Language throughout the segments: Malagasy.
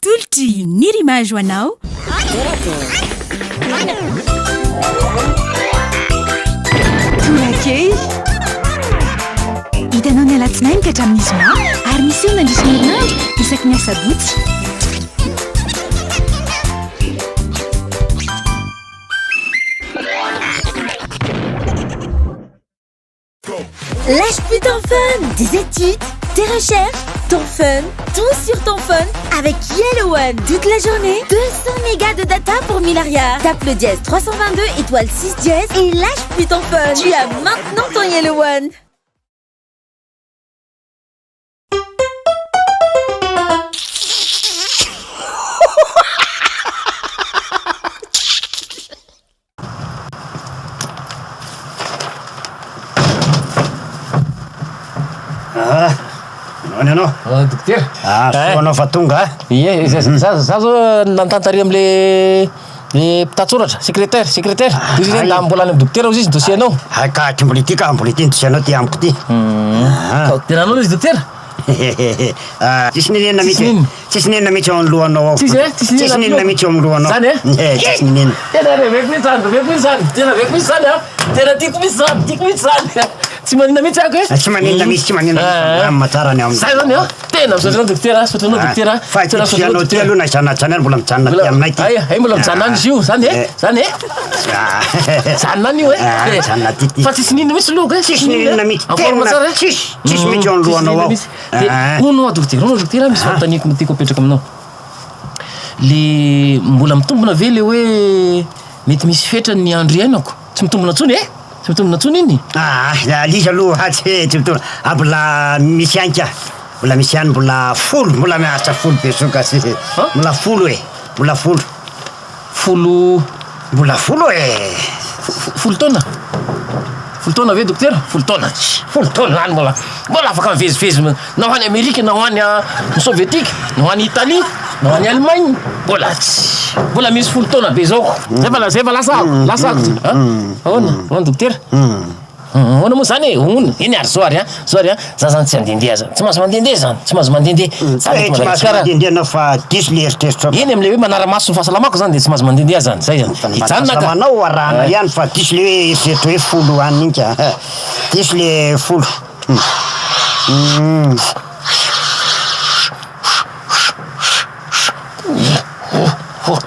Atolotry Nirimage ho anao. Torakely. Hitanao ny alatsinainy ka hatramin'ny zoma ary miseho mandritra ny herinandro isaky ny asabotsy. Lâche plus ton phone, tes études, tes recherches, ton fun, tout sur ton phone avec Yellow One. Toute la journée, 200 mégas de data pour 1000 ariary. Tape le dièse 322 étoile 6 dièse et lâche plus ton phone. Tu as maintenant ton Yellow One. Ah, nahoana ianao? Ah, dokotera. Ah, soa anao fa tonga ah. Ie, za za za zao nanontany tary am'le le mpitantsoratra, secrétaire, secrétaire. Izy zany da mbola any amin'ny dokotera hozy izy dossier anao. Hay ka, ty mbola ity ka, mbola ity ny dossier anao ty amiko ty. Ah. Dia nanao izy dokotera? Ah, tsisy ninona Tsisy mihitsy. ninona. Tsisy ninona mihitsy ao amin'ny lohanao ao. Tsisy, eh? Tsisy ninona Tsisy ninona mihitsy ao amin'ny lohanao. Zany, eh? Eh, tsisy ninona. Tena reveko mihitsy zany, reveko mihitsy zany. Tena reveko mihitsy zany ah. Tena tiako mihitsy zany, tiako mihitsy zany. Tsy maninona mihitsy ako eh? Ah, Tsy maninona mihitsy, tsy maninona mihitsy. Ah. Milamina tsara ny ao amin'ny. Zay zany ah. Tena misaotra anao dokotera, misaotra anao dokotera. Ah, Fa ity Tena misaotra anao dossier anao ty dokotera. aloha na izany na izany ary mbola mijanona aty aminay ty. Ay, ay mbola mijanona any izy io, zany eh? Eh. Zany eh? Ah. Mijanona any io eh? Ah, mijanona aty ty. Fa tsisy ninona mihitsy aloha, eh? Tsisy ninona mihitsy. En forme Tena tsara eh? tsisy, tsisy mihitsy ao amin'ny Tsisy lohanao ninona ao. mihitsy. De Ah. hono hoa dokotera, hono hoa dokotera, misy fanontaniako tiako apetraka aminao. Le mbola mitombina ve le hoe mety misy fetrany ny andro iainako? Tsy mitombina intsony eh? Tsy mitombina intsony iny? Ah, Lisa aloha tsy tsy mitombina. Ah, mbola misy ihany ka. Mbola misy ihany, mbola folo, mbola miaritra folo besoka sy. Mbola folo e, mbola folo. Folo. Mbola folo e. Folo taona? Folo taona ve dokotera? Folo taona. Folo taona any mbola mbola afaka mivezivezy na ho any Amerika na ho any Sovietika na ho any Italie na ho any Allemagne. Mbola tsy mbola misy folo taona be zao. Zay fa zay fa lasa ako, lasa ako. Ahoana? Ahoana dokotera? Ahoana moa zany e? Hono, eny ary zao ary an, zao ary an, za zany tsy handehandeha zany, tsy mahazo mandehandeha zany, tsy mahazo mandehandeha. Zany eto Tsy mahazo Madagasikara. mandehandeha anao fa diso le eritreritrao. Eny am'le hoe manara-maso ny fahasalamako zany de tsy mahazo mandehandeha zany, zay zany. Hijanona ka. Fahasalamanao arahana ihany fa diso le hoe eritreritra hoe folo any iny ka. Diso le folo. Hum.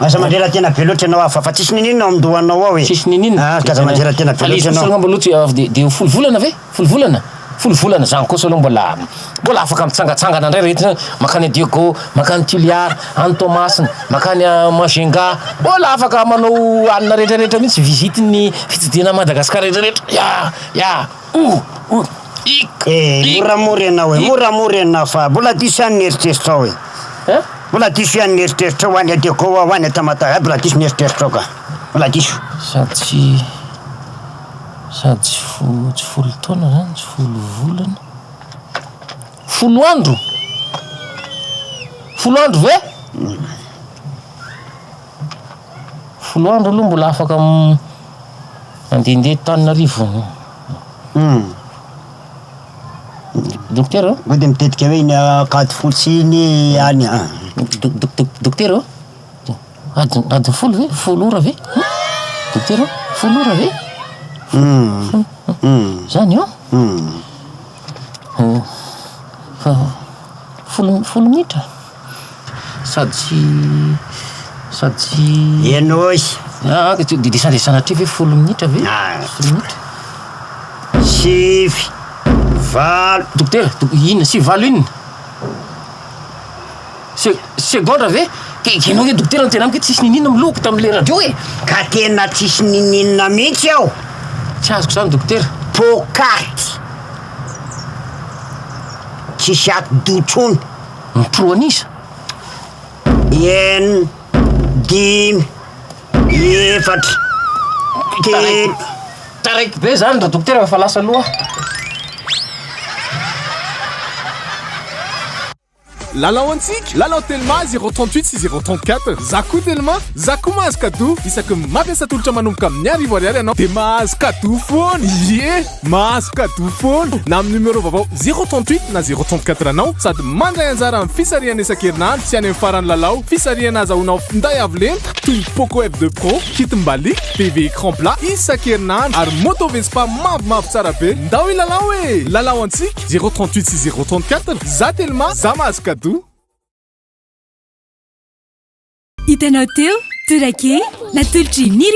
Aza mandrera tena be loatra ianao hafa fa tsisy niniana ao amin'ny-dohanao ao e. Tsisy niniana. Ah, ka aza mandrera tena be Fa le loatra izy kosa ianao. angamba aloha tsy avy de de ho folo volana ve? Folo volana? Folo volana zany kosa aloha mbola mbola afaka mitsangatsangana indray rehetra zany, mankany Diego, mankany Tuliar, any Toamasina, mankany Majunga, mbola afaka manao anona rehetra rehetra mihitsy, visite ny fitsidihana an'i Madagasikara rehetra rehetra, ya ya. O! O! Ik! Eh, Ik! moramora ianao e, Ik! moramora ianao fa mbola diso ihany ny eritreritrao e. Hein? Mbola diso ihany ny eritreritrao ho any a Diego ho any a Tamatave, ah, mbola diso ny eritreritrao ka. Mbola diso. Sady tsy sady tsy fo tsy folo taona zany, tsy folo volana. Folo andro? Folo andro ve? Folo andro aloha mbola afaka mandehandeha eto Antananarivo. Hum. Dokotera ô? Ngo dia mitetika hoe iny Ankadifotsy iny any an. Dokotera ô? Adiny adiny folo ve? Folo ora ve? Dokotera ô? Folo ora ve? Hum. Hum. Zany ô? Hum. Fa folo folo minitra? Sady tsy sady tsy. Henoy. Ah, ah, de de sady sanatria ve folo minitra ve? Ah. Folo minitra. Sivy, valo. Dokotera, dok- inona sivy valo inona? Se- segondra ve? Ke ianao nge dokotera niteny amiko hoe tsisy niniana miloko tamin'le radio e. Ka tena tsisy niniana mihitsy aho. Tsy azoko zany dokotera. Pokaty. Tsisy atidoha tsony. Ny an'iza? Enina, dimy, efatra, telo. Taraiky be zany ra dokotera fa lasa aloha. Lalao antsika, lalao Telma 038 sy 034. Za koa Telma, za koa mahazo cadeau. Isaky ny mampiasa tolotra manomboka amin'ny 1000 ariary ianao de mahazo cadeau foana. Ie, mahazo cadeau foana na amin'ny numéro vaovao 038 na 034 anao, sady mandray anjara amin'ny fisarihana isan-kerinandro sy any amin'ny faran'ny lalao. Fisarihana azahoanao finday avo lenta toy ny Poco F2 Pro, kit Mbalik, TV écran plat isan-kerinandro ary moto Vespa mavomavo tsara be. Ndao ilalao e! Lalao antsika, 038 sy 034. Za Telma, za mahazo cadeau. Hitanao teo torake natolotry ny